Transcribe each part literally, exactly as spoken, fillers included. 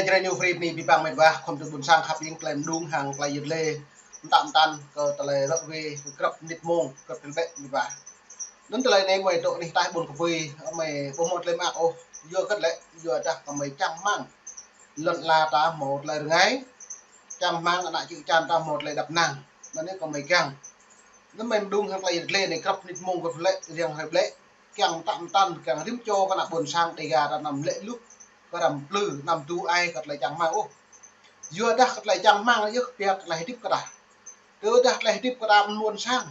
Jrai New Free bơni abih bang met wa, khŏm tui ƀôn sang khăp ing tơlơi mơdung hăng tơlơi yơh lĕ. Mơtam mơtam kơ tơlơi rơ̆k wĕ, kơ krăp mơnit mông, kơ tơlơi bĕ met wa. Anŭn tơlơi anai mơi dŏ anih ataih ƀôn kơpui, mơi ƀu hmâo tơlơi mơak ôh, yua kơ lĕ, yua dah kơ mơi čang rơmang lŏn ala ta hmâo tơlơi rơngai, čang rơmang ană čư̆ čan ta hmâo tơlơi đăp năng. Anŭn anai kơ mơi kiăng. Anŭn mơi mơdung hăng tơlơi yơh lĕ anai krăp mơnit mông kơ tơlơi riăng hrơi ƀlĕ. Kiăng mơtam mơtam, kiăng rĭm čô kơ ană ƀôn sang Dêga ta anăm lĕ luh, kơ anăm plư, anăm tŭ ai kơ tơlơi čang rơmang ôh. Yua dah kơ tơlơi čang rơmang yơh pia kơ tơlơi hơdip kơ ta. Tơdah tơlơi hơdip kơ ta mơnuih ƀôn sang,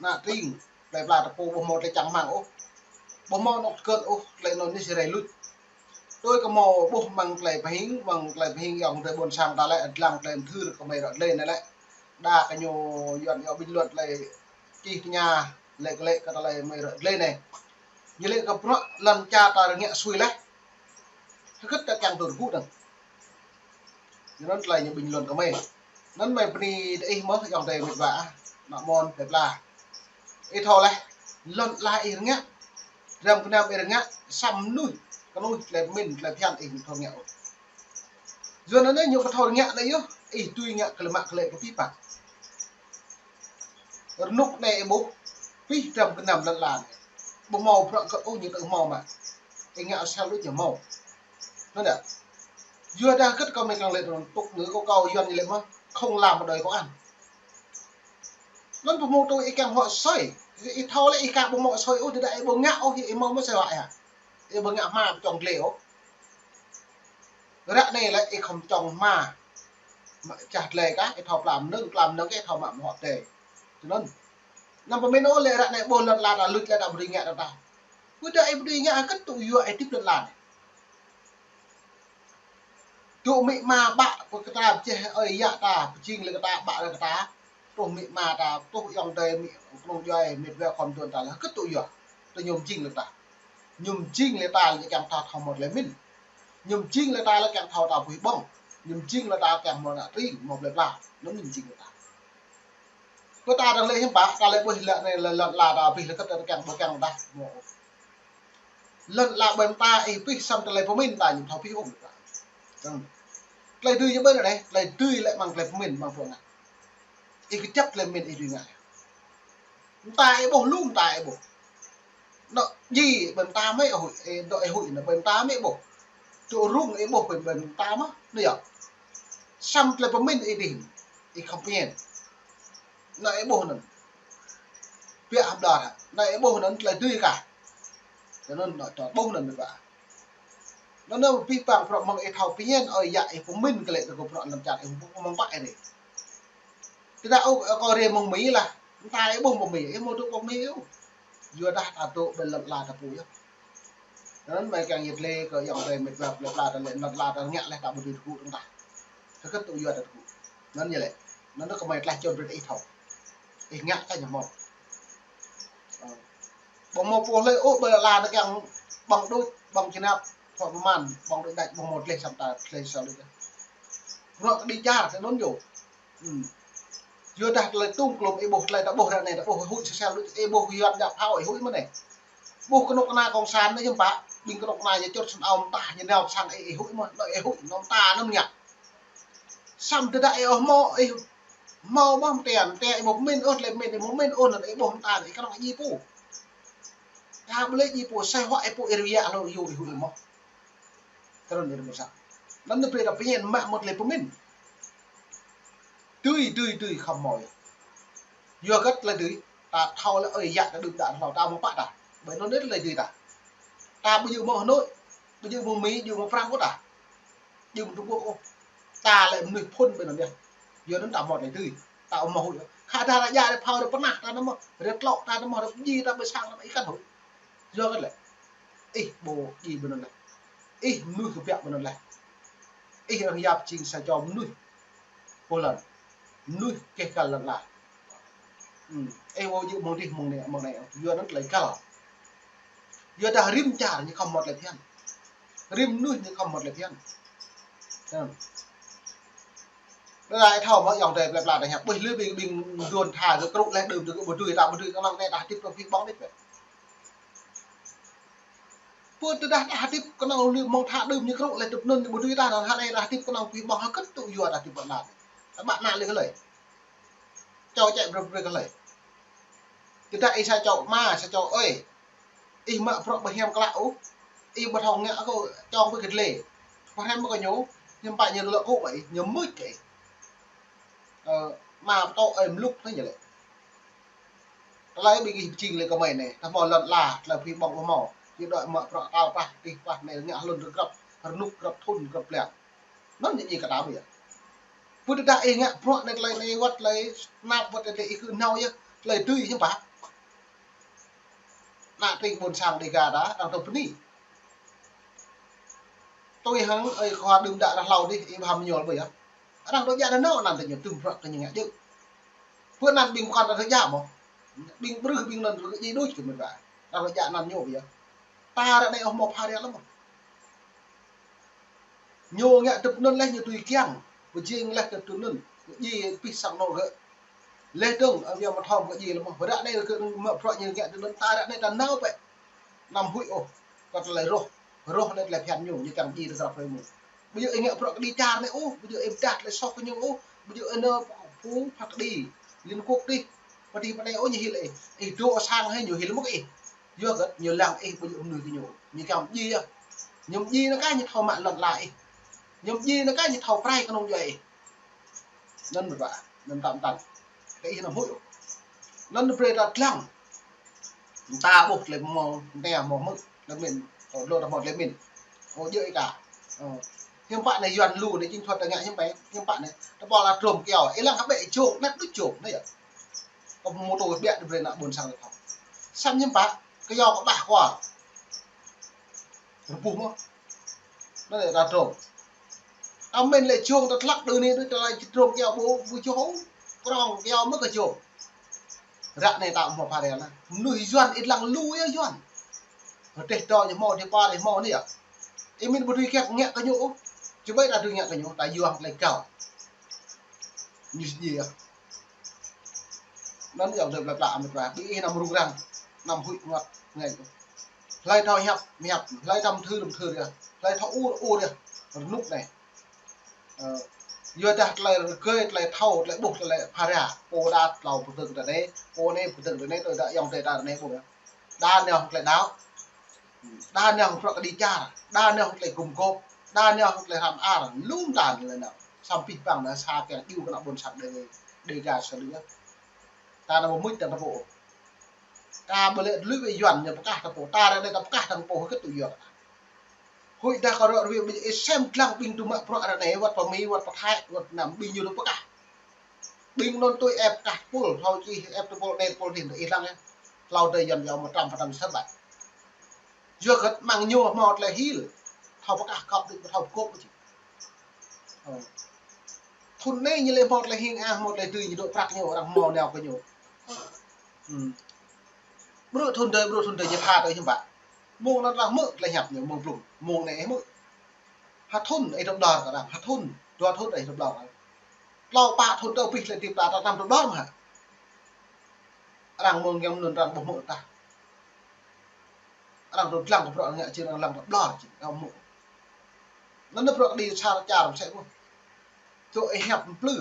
ană tring, plơi pla ta pô ƀu hmâo tơlơi čang rơmang ôh, ƀu hmâo anŏ tơgơ̆t ôh, tơlơi anŭn anai sĭt rai luč. Tui kơ hmâo ƀuh amăng tơlơi pơhing, amăng tơlơi pơhing ayŏng adơi ƀôn sang ta lĕ, lăng tơlơi mơthưr kơ mơi rơ̆k lĕ anai lĕ. Đa kơ ñu Yuan yơh bình luận tơlơi čih tơña, lĕ kơ lĕ kơ tơlơi mơi rơ̆k lĕ anai. Ñu lĕ kơ bruă lŏn čar ta rơngiă sui laih. Hơget ta kiăng tŭ rơgŭ dơ̆ng. Anŭn tơlơi ñu bình luận kơ mơi. Anŭn mơi bơni ih mơ̆ ayŏng adơi met wa, ană mơ̆n plơi pla. Ih thâo laih, lŏn ala ih rơngiă, dram gơnam ih rơngiă, samơ̆ mơnuih, kơnuih tơlơi pơmĭn, tơlơi phiăn ih ƀu thâo rơngiă ôh. Yua anŭn anai ñu ƀu thâo rơngiă anai yơh, ih tui rơngiă kơ lĕ mă kơ lĕ kơ pih pă. Rơnŭk anai ih ƀuh, pih dram gơnam lŏn ala anai. Ƀu hmâo bruă kơ ôh ñu tŭ hmâo mă. Ih ngă asal luč ñu hmâo. Anŭn yơh. Yua dah hơget kơ mơi kiăng lĕ anŭn tŭk ngư kơ kâo Yuan ñu lĕ mơ̆, không làm mà đòi công ăn. Anŭn ƀu hmâo tui ih kiăng huă sui. Ih thâo lĕ ih ka ƀu hmâo sui ôh, tơdah ih ƀu ngă ôh, ih hmâo mơ̆ sui huă ih hă? Ih ƀu ngă hma pơčŏng glai ôh. Ră anai lĕ ih khŏm čŏng hma. Mă čah glai kah, ih thâo pla mơnơ̆ng, pla mơnơ̆ng ih thâo mă mơhŏk tê. Tui anŭn. Anăm pơmĭn ôh lĕ ră anai ƀuh lŏn ala ta luč lĕ ta ƀu dưi ngă ta. Ƀôdah ih ƀu dưi ngă hơget tŭ yua ih hơdip lŏn ala anai. Tŭ amĭ ama ƀă pơkơtra pơjeh ơi yă ta, pơjing lĕ kơ ta, ƀă lĕ kơ ta. Truh amĭ ama ta, truh ayŏng adơi amĭ kơnung djuai, met wa khŏm dŏ ta lĕ hơget tŭ yua. Tơdah ñu pơjing lĕ ta. Ñu pơjing lĕ ta lĕ kiăng ta thâo hmâo tơlơi pơmĭn. Ñu pơjing lĕ ta lĕ kiăng thâo ta ƀuh ƀơ̆ng. Ñu pơjing lĕ ta kiăng hmâo ană tring, hmâo plơi pla. Anŭn ñu pơjing lĕ ta. Kơ ta dơ̆ng lĕ hiư̆m pă, ta lĕ ƀuh lĕ anai lŏn ala ta pih lĕ kơ ta kiăng ƀu kiăng ta. Hmâo. Lŏn ala ƀơi mơta ih pih samơ̆ tơlơi pơmĭn ta ñu thâo pih ôh. Tơlơi dưi ñu ƀơi anai, tơlơi dưi lĕ amăng tơlơi pơmĭn amăng pô anai. Ih kơjăp tơlơi pơmĭn ih dưi ngă. Mơta ih ƀuh, lu mơta ih ƀuh. Anŏ djai ƀơi mơta mơi ih huĭ, ih dŏ ih huĭ anŭn ƀơi mơta mơi ih ƀuh. Tŭ rŭng ih ƀuh ƀơi, ƀơi mơta mơ̆, anŭn yơh. Samơ̆ tơlơi pơmĭn ih dih, ih khŏm pơmĭn. Anŭn ih ƀuh anŭn. Biă hơdơr hă. Anŭn ih ƀuh anŭn tơlơi dưi kah. Tui anŭn anŏ čŏng ƀuh anŭn met wa. Anŭn anŭn pih păng bruă mơ̆ng ih thâo pơmĭn, ơi yă ih pơmĭn kơ lĕ tơgŭ bruă lŏn čar ih ƀuh mơ̆ng pă ih dih. Tơdah ôh, kâo rai mơ̆ng Mi lah. Mơta ih ƀuh mơ̆ng Mi, ih hmâo dŏ mơ̆ng Mi ôh. Yua dah ta dŏ ƀơi lŏn ala ta pô yơh. Anŭn mơi kiăng yơh lĕ kơ ayŏng adơi met wa plơi pla ta lĕ lŏn ala ta rơngiă laih ta ƀu dưi tơgŭ dơ̆ng tah. Hơget tŭ yua ta tơgŭ. Anŭn yơh lĕ. Anŭn kơ mơi tlaih čŏng brơi ih thâo. Ih ngă kah ñu hmâo. Ƀơ̆ng hmâo pô hlơi ôh ƀơi lŏn ala ta kiăng ƀơ̆ng đôč, ƀơ̆ng čơnap, thâo mơ̆n, ƀơ̆ng đôč đač, ƀơ̆ng hmâo tlaih samơ̆ ta tlaih sa đôč. Bruă kơđi čar, tui anŭn yơh. Hm. Yua dah tơlơi tŭng klum ih ƀuh tơlơi ta ƀuh ră anai ta ƀuh huĭ sơsel đôč ih ƀuh Yuan djă phao ih huĭ mơ̆n anai. Ƀuh kơnuk kơna cộng sản anai hiư̆m pă, ƀing kơnuk kơna ñu čut sơnao mơtah ñu nao pơ sang ih huĭ mơ̆n, anŏ ih huĭ, anŏ mơta anŭn ngă. Samơ̆ tơdah ih ƀu hmâo, ih hmâo mơ̆ mơtian, mơtian ih ƀu pơmĭn ôh, tơlơi pơmĭn ih ƀu pơmĭn ôh, anŭn ih ƀuh mơta ih kơnơ̆ng djai pô. Ta ƀu lĕ djai pô, sai huă ih pô ih rơwang hlâo yua ih huĭ mơ̆n. Tui anŭn ih ƀuh sa. Anŭn anai brơi ta pơmĭn mă mơ̆ tơlơi pơmĭn. Dưi, dưi, dưi khŏm hmâo yơh. Yua hơget tơlơi dưi, ta thâo lĕ ơi yă ta đưm đă hlâo ta mơ̆ng pă ta. Ƀơi anŭn anai tơlơi dưi ta. Ta ƀu djơ̆ mơ̆ng Hà Nội, ƀu djơ̆ mơ̆ng Mi, djơ̆ mơ̆ng Prăng ôh ta. Djơ̆ mơ̆ng Trung Quốc ôh. Ta lĕ mơnuih phŭn ƀơi anŭn yơh. Yua anŭn ta hmâo tơlơi dưi. Ta ƀu hmâo huĭ. Khă dah ră djă ră phao ră pơnah ta anŭn mơ̆, ră tlŏ ta anŭn mơ̆, ră pơdjai ta ƀơi sang anŭn mơ̆, ih kăn huĭ. Yua hơget lĕ. Ih ƀu djai ƀơi anŭn laih. Ih mơnuih kơbiă ƀơi anŭn laih. Ih arăng yap jing sa čô mơnuih pô lŏn. Mơnuih keh găl lŏn ala. Hm. Ih ƀu djơ̆ mơ̆ng dih mơ̆ng anai, mơ̆ng anai. Yua anŭn tơlơi găl. Yua dah rĭm čar ñu khŏm hmâo tơlơi phiăn. Rĭm mơnuih ñu khŏm hmâo tơlơi phiăn. Hm. Tơdah ih thâo mơ̆ ayŏng adơi plơi pla ta hiăp ƀuh lĕ ƀing, ƀing mduôn tha kơ krŭ laih đưm tơ kơ ƀu dưi ta ƀu dưi kơnơ̆ng anai ta hơdip tơ phi ƀơ̆ng đĭt bĕ. Pơ tơdah ta hơdip kơnơ̆ng lu mơ̆ng tha đưm ñu krŭ lĕ tŭp nun ñu ƀu dưi ta, anŭn hă anai ta hơdip kơnơ̆ng pih ƀơ̆ng hơkơt tŭ yua ta hơdip ƀơ̆ng anai. Ta ƀă ană lĕ kơ lĕ. Čô čĕ brơi brơi kơ lĕ. Tơdah ih sa čô ama, sa čô ơi. Ih mă bruă ƀu hiam klă ôh. Ih ƀu thâo ngă kơ čô ƀu kơt lĕ. Ƀu hiam kơ ñu, hiư̆m pă ñu lŏ kơ ih, ñu mưč kơ ih. Ơ, ama pơtô ơi mlŭk anai ñu lĕ. Tơlơi ƀing gih pơjing lĕ kơ mơi anai, ta hmâo lŏn ala, tơlơi phi ƀơ̆ng ƀu hmâo. Ñu đuaĭ mă bruă tal pah, tih pah anai ngă hlŭn rơgrăp, rơnŭk grăp thŭn grăp blan. Anŭn ñu djai kơ ta ƀiă. Pơ tơdah ih ngă bruă anai tơlơi anai wơ̆t tơlơi, năp wơ̆t tơlơi ih kơ nao yơh, tơlơi tui hiư̆m pă. Ană tring ƀôn sang Dêga ta, arăng tŭ bơni. Tui hăng ơi khua đưm đă arăng hlâo dih, ih ƀu hăm ñuăl ƀu yơh. Arăng tŭ djă nanao anăn tơ ñu tŭm bruă kơ ñu ngă djơ̆. Pơ anăn ƀing pơkŏn arăng tŭ djă mơ̆. Ƀing ƀrưh ƀing anŭn rơgơi djai đôč kơ mĕt wa. Arăng tŭ djă anăn ñu ƀu yơh. Ta ră anai ôh hmâo phara lăm mơ̆. Ñu ngă tŭp nun leh ñu tui kiăng. Pơjing leh tŭp nun. Ñu djai pih sang anŏ gơ̆. Leh dơ̆ng, ơ, yua mă thâo mă djai lăm mơ̆. Ră anai gơ̆ mă bruă ñu ngă tŭp nun ta ră anai ta nao pĕ. Anăm huĭ ôh. Kơ tơlơi rŏh. Rŏh anai tơlơi phiăn ñu, ñu kiăng djai tơgrăp hrơi mơ̆n. Ƀu djơ̆ ih ngă bruă kơđi čar anai ôh, ƀu djơ̆ ih pơdah tơlơi soh kơ ñu ôh, ƀu djơ̆ ih nao pơkŏ pơpha kơđi. Liên Quốc dih. Pơdih pơdai ôh ñu hil ih. Ih dŏ sang hơi ñu hil mơ̆ kơ ih. Yua hơget ñu lăng ih ƀu djơ̆ mơnuih kơ ñu. Ñu kiăng djai yơh. Ñu djai anŭn kah ñu thâo mă lŏn ala ih. Ñu djai anŭn kah ñu thâo prai kơnơ̆ng djuai ih. Anŭn mơ̆ ƀă, anŭn tăm tăm. Kơ ih anăm huĭ ôh. Anŭn brơi ta lăng. Ta ƀuh tơlơi hmâo, anai hmâo hmư̆, tơlơi mĭn. Ơ, lu ta hmâo tơlơi mĭn. Ơ, djơ̆ ih ka. Ơ. Hiư̆m pă anai Yuan lu anai jing thuăt ta ngă hiư̆m pă, hiư̆m pă anai. Ta ƀuh la trôm kyâo, ih lăng kơ ƀĕ jông, anăp đôč jông, anai yơh. Kơ mô tô ƀiă tơ brơi ană ƀôn sang ta thâo. Samơ̆ hiư̆m pă, kyâo kơ ƀah kua. Rơbuh mơ̆. Anŭn lĕ ta trôm. Ta mĭn lĕ jông ta tlăk đơ anai, đơ ta lĕ trôm kyâo ƀu, ƀu jông. Prŏng kyâo mơ̆ kơ jông. Ră anai ta hmâo phara anai. Mơnuih Yuan ih lăng lu yơh Yuan. Rơdêh dŏ ñu hmâo, rơdêh pa ñu hmâo anai yơh. Ih mĭn ƀu dưi kiăng ngă kơ ñu ôh. Čơbơi ta dưi ngă kơ ñu, ta yua hăng tơlơi gao. Ñu sơdjai yơh. Anŭn yơh tơlơi plă plă mĕt wa. Ƀing ih anăm rŭng răng, anăm huĭ mơ̆t, ngă. Hlơi thâo hiăp, hiăp. Hlơi thâo mthưr, mthưr yơh. Hlơi thâo ur, ur yơh. Rơnŭk anai. Ơ, yua dah tơlơi rơgơi, tơlơi thâo, tơlơi ƀuh, tơlơi phara. Pô đa tlâo pơdơ̆ng tơ anai, pô anai pơdơ̆ng tơ anai, tui đa ayŏng adơi ta tơ anai ƀuh yơh. Đa nao hăng tơlơi đaŏ. Đa nao hăng bruă kơđi čar. Đa nao hăng tơlơi gum gôp. Đa nao hăng tơlơi hrăm ar. Lŏm ta tơlơi nao. Samơ̆ pih păng anai sa kiăng djru kơ ană ƀôn sang Đê, Đêga sa lư. Ta nao mŭt tơ̆ng ta pô. Ta ƀu lĕ lui ƀơi Yuan ñu pơkah ta pô. Ta ră anai ta pơkah ta pô hơget tŭ yua. Huĭ dah kơ rŏ rơwĭ ƀing ih sem lăng ƀing tŭ mă bruă ră anai, wơ̆t pơ Mi, wơ̆t pơ Thái, wơ̆t Nam ƀing ñu tŭ pơkah. Ƀing anŭn tui ĕp kah tơpul, thâo čih ĕp tơpul anai tơpul adih ih lăng yơh. Hlâo adơi Yuan yua mơ̆ trăm phần trăm thất bại. Yua hơget mơ̆ng ñu hmâo tơlơi hil. Thâo pơkah kŏp đôč, thâo pơkŏp đôč. Ơ. Thŭn anai ñu lĕ hmâo tơlơi hing ang, hmâo tơlơi dưi ñu dŏ prăk ñu, arăng hmâo nao kơ ñu. Hm. Ƀrư̆ thŭn dơi, ƀrư̆ thŭn dơi ñu tha tui hiư̆m pă. Mông anŭn arăng hmư̆ tơlơi hiăp ñu, mông blung, mông anai ih hmư̆. Ha thŭn ih tŭ đor kơ arăng, ha thŭn, dua thŭn ih tŭ đor. Tlâo pă thŭn tơ pih tơlơi hơdip ta, ta anăm tŭ đor mơ̆ hă. Arăng mơ̆ng kiăng mơnŭn arăng ƀu hmư̆ tah. Arăng tŭ lăng kơ bruă ngă či arăng lăng kơ ƀlŏr či arăng hmư̆. Anŭn bruă kơđi čar čar mơsĕ mơ̆n. Tŭ ih hiăp mplư.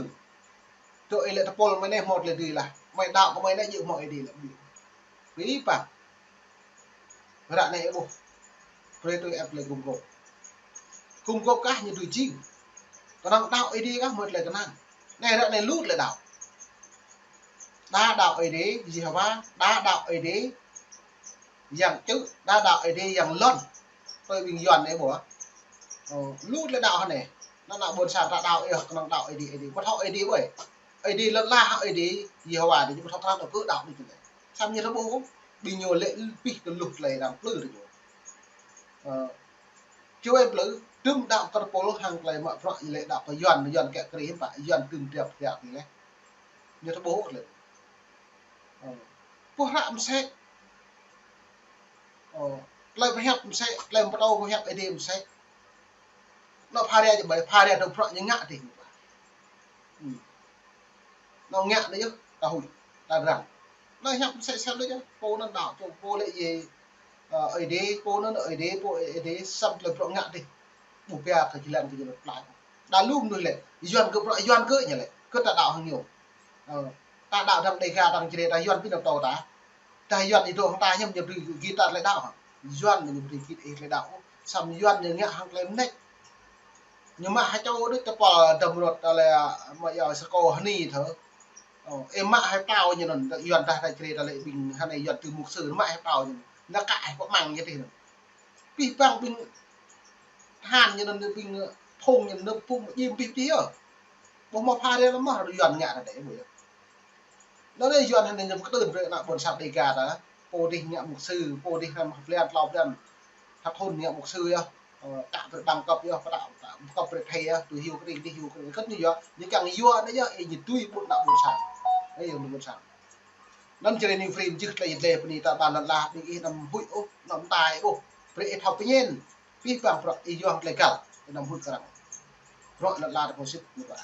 Tŭ ih lĕ tơpul mơi anai hmâo tơlơi dưi lah. Mơi đaŏ kơ mơi anai djơ̆ hmâo ih dưi lah. Pih păng. Ră anai ih ƀuh. Brơi tui ĕp tơlơi gum gôp. Gum gôp kah ñu dưi jing. Kơnơ̆ng đaŏ Ơi Adai kah mơi tơlơi kơnang. Anai ră anai lu tơlơi đaŏ. Đa đaŏ Ơi Adai Yêhôwa, đa đaŏ Ơi Adai yang čư̆, đa đaŏ Ơi Adai yang lŏn. Tui ƀing Yuan anai ƀuh. Ơ, lu tơlơi đaŏ hơnai. Anŭn ană ƀôn sang ta đaŏ yơh, kơnơ̆ng đaŏ Ơi Adai, Ơi Adai. Ƀu thâo Ơi Adai ƀơi. Ơi Adai lŏn ala hă Ơi Adai Yêhôwa adih, ƀu thâo krăn ôh kơ đaŏ adih tơlơi. Samơ̆ ñu thâo ƀuh, ƀing ñu lĕ pih kơ luh tơlơi arăng plư tơ ñu. Ơ, čuai plư, tŭm đaŏ kơ tơpul hăng tơlơi mă bruă ñu lĕ đaŏ kơ Yuan, Yuan kiăng kri hiư̆m pă, Yuan tŭm tiap tiap ñu lĕ. Ñu thâo ƀuh lĕ. Ơ, pơhră mơsĕ. Ơ, tơlơi pơhiăp mơsĕ, tơlơi pơtô pơhiăp Ơi Adai mơsĕ. Anŏ phara či ƀai, phara tŭ bruă ñu ngă adih. Hm. Anŏ ngă anai yơh, ta huĭ, ta răng. Anŏ hiăp mơsĕ sem anai yơh, pô anŭn đaŏ, čô pô lĕ yê Ơ, Ơi Adai, pô anŭn Ơi Adai, pô Ơi Adai, samơ̆ tơlơi bruă ngă dih. Ƀu pia kơ jơlan kơ jơlan plai. Đa lu mơnuih lĕ, Yuan kơ bruă Yuan kơ ñu lĕ, kơ ta đaŏ hăng ñu. Ơ, ta đaŏ dăng Đêga dăng Jrai ta Yuan ƀing nao tâo ta. Ta Yuan ih dŏ hăng ta hiam ñu brơi git ta tơlơi đaŏ hă. Yuan ñu brơi git ih tơlơi đaŏ. Samơ̆ Yuan ñu ngă hăng tơlơi mơneč. Ñu mă hơčâo đôč tơpă dăm rot ta lĕ mă yua sa kơ hơni thơ. Ơ, ih mă hai pao ñu anŭn, Yuan dah ta Jrai ta lĕ ƀing hơnai Yuan tui mục sư, mă hai pao ñu anŭn. Ñu kă hai pao măng ñu tih anŭn. Pih pang ƀing tơhan ñu anŭn, ƀing, ơ, phung ñu anŭn, phung jim pih pih yơh. Ƀu hmâo pha rê lăm mơh, Yuan ngă ta đĕ ƀu yơh. Anŭn lĕ Yuan hơnai ñu pơkơtưn brơi ană ƀôn sang Đêga ta. Pô dih ngă mục sư, pô dih năm blan, klâo blan. Thăp thŭn ngă mục sư yơh. Ơ, tă brơi bằng cấp yơh, pơtă, tă cấp brơi thầy yơh, tui hiu kơring, tui hiu kơring. Kơt ñu yơh, ñu kiăng yua anai yơh, ih ñu tui ƀut ană ƀôn sang. Ơ, yơh ană ƀôn sang. Anŭn Jrai New Frame jưh tơlơi dleh bơni ta ƀan lăn ala, ƀing ih anăm huĭ ôh, anăm tai ôh. Brơi ih thâo pơñen. Pih pang bruă ih yua hăng tơlơi găl, ih anăm huĭ kơ arăng. Bruă lăn ala ta pô sĭt ñu ba.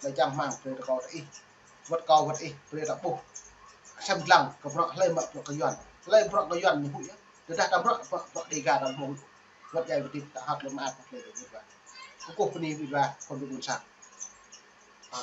Tơlơi čang rơmang brơi ta kâo ta ih. Wơ̆t kâo wơ̆t ih, brơi ta ƀuh sem lăng kơ bruă hlơi mă bruă kơ Yuan. Hlơi bruă kơ Yuan ñu huĭ yơh. Tơdah ta bruă, bruă, bruă Đêga ta hmâo huĭ. Wơ̆t djai wơ̆t dih ta hăt lŏm ăt kơ hlơi ta huĭ ba. Kơkuh bơni huĭ ba, kơ ƀing ƀôn sang. Ơ,